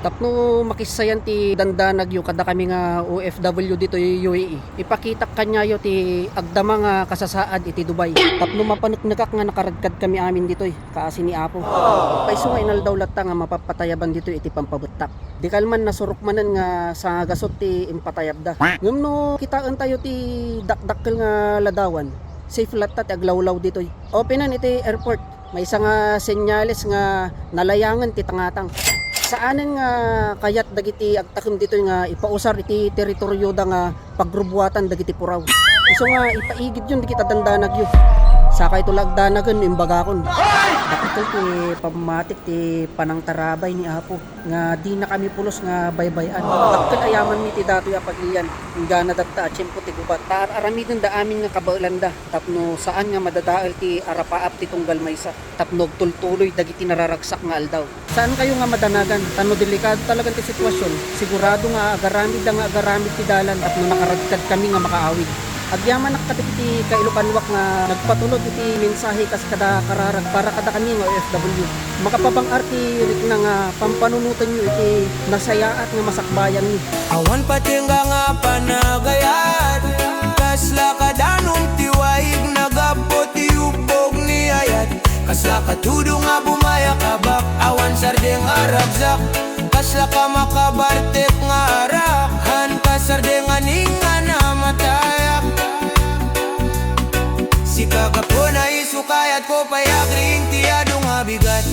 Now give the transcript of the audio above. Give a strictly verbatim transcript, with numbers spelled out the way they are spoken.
Tapno makissayan ti dandanagyo kadakami nga O F W ditoy U A E, ipakitak kaniayo ti agdama nga kasasaad iti Dubai. Tapno mapaneknekak nga nakaradkadkami amin ditoy, kaasi ni Apo. Payso nga inaldaw latta nga mapapatayaban ditoy iti pampabettak. Di kalman nasurok manen nga sangagasut ti impatayabda. Ngem no kitaentayo ti dakdakkel nga ladawan, safe latta ti aglawlaw ditoy. Openan iti airport. Maysa nga senyales nga nalayangen ti tangatang. Saanen nga kayat dagiti agtakem ditoy nga ipausar iti teritoryoda nga pagrubuatan dagiti puraw. Isu nga ipaigidyon dagiti dandanagyo. Sakayto la agdanagen no imbagakon. Dakkel ti pammatik ti panangtarabay ni Apo nga dinakami pulos nga baybay-an. Dakkel a yamanmi ti datoy a pagiyan. Inggana datta a tiempo ti gubat. Ta ar-aramidenda amin nga kabaelanda tapno saan nga madadael ti arapaap ti tunggal maysa. Tapno agtultuloy dagiti nararagsak nga aldaw. Saankayo nga madanagan, ta no delikado talaga ti sitwasyon, sigurado nga agaramidda nga agaramid ti dalan tapno nakaradkadkami nga makaawid. Agyamanak kadagiti kailokanuak nga nagpatulod iti mensahe kas kada kararag para kadakami nga O F W. Makapabang-ar ti rikna nga pampanunotenyo iti nasayaat nga masakbayanmi. Awan patengga nga panagayat, kasla kadanum ti waig, nagappo ti ubbog ni ayat. Kasla katudo nga bumayakabak, awan sardeng a ragsak. Kasla ka makabartek nga arak, han kasardeng a ningan a matayak. Sika gapuna isu kayatko pay agriing ti adu nga bigat.